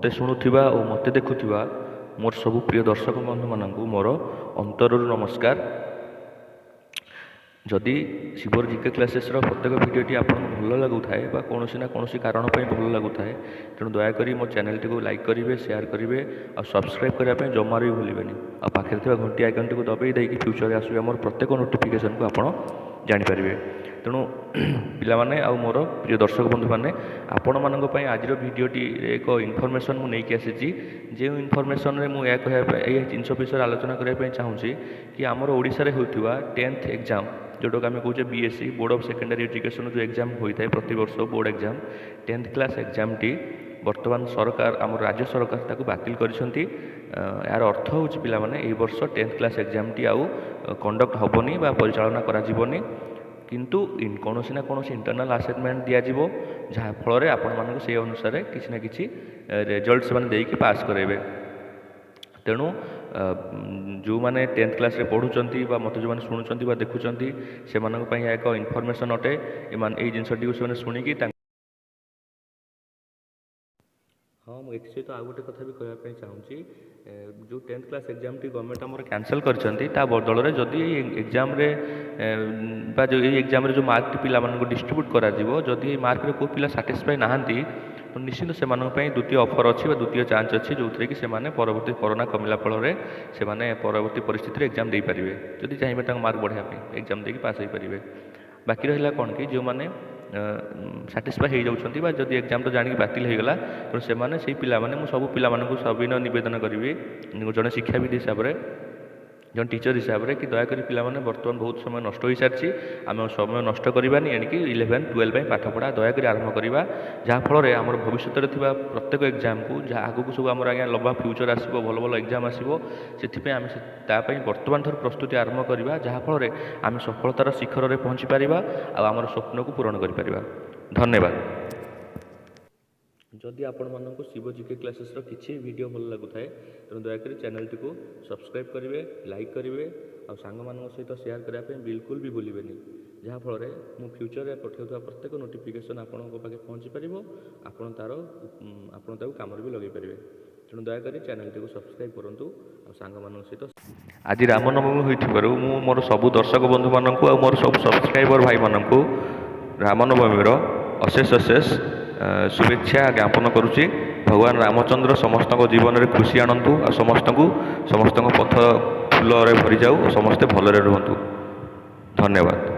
ମୋତେ ଶୁଣୁଥିବା ଓ ମୋତେ ଦେଖୁଥିବା ମୋର ସବୁ ପ୍ରିୟ ଦର୍ଶକ ବନ୍ଧୁମାନଙ୍କୁ ମୋର ଅନ୍ତରରୁ ନମସ୍କାର। ଯଦି ଶିବର ଜିକେ କ୍ଲାସେସ୍ର ପ୍ରତ୍ୟେକ ଭିଡ଼ିଓଟି ଆପଣଙ୍କୁ ଭଲ ଲାଗୁଥାଏ ବା କୌଣସି ନା କୌଣସି କାରଣ ପାଇଁ ଭଲ ଲାଗୁଥାଏ, ତେଣୁ ଦୟାକରି ମୋ ଚ୍ୟାନେଲଟିକୁ ଲାଇକ୍ କରିବେ, ସେୟାର କରିବେ ଆଉ ସବସ୍କ୍ରାଇବ୍ କରିବା ପାଇଁ ଜମାରୁ ବି ଭୁଲିବେନି। ଆଉ ପାଖରେ ଥିବା ଘଣ୍ଟି ଆଇକନ୍ଟିକୁ ଦବାଇ ଦେଇକି ଫ୍ୟୁଚରରେ ଆସୁଥିବା ମୋର ପ୍ରତ୍ୟେକ ନୋଟିଫିକେସନ୍କୁ ଆପଣ ଜାଣିପାରିବେ। ତେଣୁ ପିଲାମାନେ ଆଉ ମୋର ପ୍ରିୟ ଦର୍ଶକ ବନ୍ଧୁମାନେ, ଆପଣମାନଙ୍କ ପାଇଁ ଆଜିର ଭିଡ଼ିଓଟି ଏକ ଇନଫର୍ମେସନ୍ ମୁଁ ନେଇକି ଆସିଛି, ଯେଉଁ ଇନଫର୍ମେସନ୍ରେ ମୁଁ ଏହା କହିବା ପାଇଁ, ଏହି ଜିନିଷ ବିଷୟରେ ଆଲୋଚନା କରିବା ପାଇଁ ଚାହୁଁଛି କି ଆମର ଓଡ଼ିଶାରେ ହେଉଥିବା 10th exam, ଯେଉଁଟାକୁ ଆମେ କହୁଛେ BSE, board of secondary education, ଯେଉଁ ଏକ୍ଜାମ୍ ହୋଇଥାଏ ପ୍ରତିବର୍ଷ ବୋର୍ଡ଼ ଏକ୍ଜାମ୍, 10th class ଏକ୍ଜାମ୍ଟି ବର୍ତ୍ତମାନ ସରକାର, ଆମର ରାଜ୍ୟ ସରକାର ତାକୁ ବାତିଲ କରିଛନ୍ତି। ଏହାର ଅର୍ଥ ହେଉଛି ପିଲାମାନେ, ଏହି ବର୍ଷ 10th class ଏକ୍ଜାମ୍ଟି ଆଉ କଣ୍ଡକ୍ଟ ହେବନି ବା ପରିଚାଳନା କରାଯିବନି। କିନ୍ତୁ କୌଣସି ନା କୌଣସି ଇଣ୍ଟରନାଲ୍ ଆସେସମେଣ୍ଟ ଦିଆଯିବ, ଯାହାଫଳରେ ଆପଣମାନଙ୍କୁ ସେଇ ଅନୁସାରେ କିଛି ନା କିଛି ରେଜଲ୍ଟ ସେମାନେ ଦେଇକି ପାସ୍ କରାଇବେ। ତେଣୁ ଯେଉଁମାନେ 10th କ୍ଲାସ୍ରେ ପଢ଼ୁଛନ୍ତି ବା ମୋତେ ଯେଉଁମାନେ ଶୁଣୁଛନ୍ତି ବା ଦେଖୁଛନ୍ତି, ସେମାନଙ୍କ ପାଇଁ ଏହା ଏକ ଇନଫର୍ମେସନ୍ ଅଟେ। ଏମାନେ ଏଇ ଜିନିଷଟିକୁ ସେମାନେ ଶୁଣିକି ତାଙ୍କ ହଁ, ମୁଁ ଏଥି ସହିତ ଆଉ ଗୋଟେ କଥା ବି କହିବା ପାଇଁ ଚାହୁଁଛି। ଯେଉଁ 10th class ଏକ୍ଜାମ୍ଟି ଗଭର୍ଣ୍ଣମେଣ୍ଟ ଆମର କ୍ୟାନସଲ୍ କରିଛନ୍ତି, ତା ବଦଳରେ ଯଦି ଏଇ ଏକ୍ଜାମ୍ରେ ବା ଯେଉଁ ଏଇ ଏକ୍ଜାମ୍ରେ ଯେଉଁ ମାର୍କଟି ପିଲାମାନଙ୍କୁ ଡିଷ୍ଟ୍ରିବ୍ୟୁଟ୍ କରାଯିବ, ଯଦି ଏଇ ମାର୍କରେ କେଉଁ ପିଲା ସାଟିସ୍ଫାଏ ନାହାନ୍ତି, ତ ନିଶ୍ଚିନ୍ତ ସେମାନଙ୍କ ପାଇଁ ଦ୍ୱିତୀୟ ଅଫର୍ ଅଛି ବା ଦ୍ୱିତୀୟ ଚାନ୍ସ ଅଛି, ଯେଉଁଥିରେ କି ସେମାନେ ପରବର୍ତ୍ତୀ କରୋନା କମିଲା ଫଳରେ ସେମାନେ ପରବର୍ତ୍ତୀ ପରିସ୍ଥିତିରେ ଏକ୍ଜାମ୍ ଦେଇପାରିବେ। ଯଦି ଚାହିଁବେ ତାଙ୍କ ମାର୍କ ବଢ଼ାଇବା ପାଇଁ ଏକ୍ଜାମ୍ ଦେଇକି ପାସ୍ ହୋଇପାରିବେ। ବାକି ରହିଲା କ'ଣ କି ଯେଉଁମାନେ ସାଟିସ୍ଫାଏ ହେଇଯାଉଛନ୍ତି ବା ଯଦି ଏକ୍ଜାମ୍ ତ ଜାଣିକି ବାତିଲ ହେଇଗଲା, ତେଣୁ ସେମାନେ ସେଇ ପିଲାମାନେ, ମୁଁ ସବୁ ପିଲାମାନଙ୍କୁ ସବିନୟ ନିବେଦନ କରିବି ଜଣେ ଶିକ୍ଷାବିଦ ହିସାବରେ, ଜଣେ ଟିଚର୍ ହିସାବରେ କି ଦୟାକରି ପିଲାମାନେ, ବର୍ତ୍ତମାନ ବହୁତ ସମୟ ନଷ୍ଟ ହୋଇସାରିଛି, ଆମେ ଆଉ ସମୟ ନଷ୍ଟ କରିବାନି। ଏଣିକି 11 12 ପାଇଁ ପାଠପଢ଼ା ଦୟାକରି ଆରମ୍ଭ କରିବା, ଯାହାଫଳରେ ଆମର ଭବିଷ୍ୟତରେ ଥିବା ପ୍ରତ୍ୟେକ ଏକ୍ଜାମ୍କୁ, ଯାହା ଆଗକୁ ସବୁ ଆମର ଆଜ୍ଞା ଲମ୍ବା ଫ୍ୟୁଚର୍ ଆସିବ, ଭଲ ଭଲ ଏକ୍ଜାମ୍ ଆସିବ, ସେଥିପାଇଁ ଆମେ ତା ପାଇଁ ବର୍ତ୍ତମାନ ଠାରୁ ପ୍ରସ୍ତୁତି ଆରମ୍ଭ କରିବା, ଯାହାଫଳରେ ଆମେ ସଫଳତାର ଶିଖରରେ ପହଞ୍ଚି ପାରିବା ଆଉ ଆମର ସ୍ୱପ୍ନକୁ ପୂରଣ କରିପାରିବା। ଧନ୍ୟବାଦ। ଯଦି ଆପଣମାନଙ୍କୁ ଶିବ ଜିକେ କ୍ଲାସେସ୍ର କିଛି ଭିଡ଼ିଓ ଭଲ ଲାଗୁଥାଏ, ତେଣୁ ଦୟାକରି ଚ୍ୟାନେଲଟିକୁ ସବସ୍କ୍ରାଇବ୍ କରିବେ, ଲାଇକ୍ କରିବେ ଆଉ ସାଙ୍ଗମାନଙ୍କ ସହିତ ସେୟାର କରିବା ପାଇଁ ବିଲକୁଲ ବି ଭୁଲିବେନି, ଯାହାଫଳରେ ମୁଁ ଫ୍ୟୁଚରରେ ପଠାଉଥିବା ପ୍ରତ୍ୟେକ ନୋଟିଫିକେସନ୍ ଆପଣଙ୍କ ପାଖେ ପହଞ୍ଚି ପାରିବ, ଆପଣ ତାକୁ କାମରେ ବି ଲଗାଇ ପାରିବେ। ତେଣୁ ଦୟାକରି ଚ୍ୟାନେଲଟିକୁ ସବସ୍କ୍ରାଇବ୍ କରନ୍ତୁ ଆଉ ସାଙ୍ଗମାନଙ୍କ ସହିତ। ଆଜି ରାମନବମୀ ହୋଇଥିବାରୁ ମୁଁ ମୋର ସବୁ ଦର୍ଶକ ବନ୍ଧୁମାନଙ୍କୁ ଆଉ ମୋର ସବୁ ସବସ୍କ୍ରାଇବର ଭାଇମାନଙ୍କୁ ରାମନବମୀର ଅଶେଷ ଅଶେଷ ଶୁଭେଚ୍ଛା ଜ୍ଞାପନ କରୁଛି। ଭଗବାନ ରାମଚନ୍ଦ୍ର ସମସ୍ତଙ୍କ ଜୀବନରେ ଖୁସି ଆଣନ୍ତୁ ଆଉ ସମସ୍ତଙ୍କ ପଥ ଫୁଲରେ ଭରିଯାଉ, ସମସ୍ତେ ଭଲରେ ରୁହନ୍ତୁ। ଧନ୍ୟବାଦ।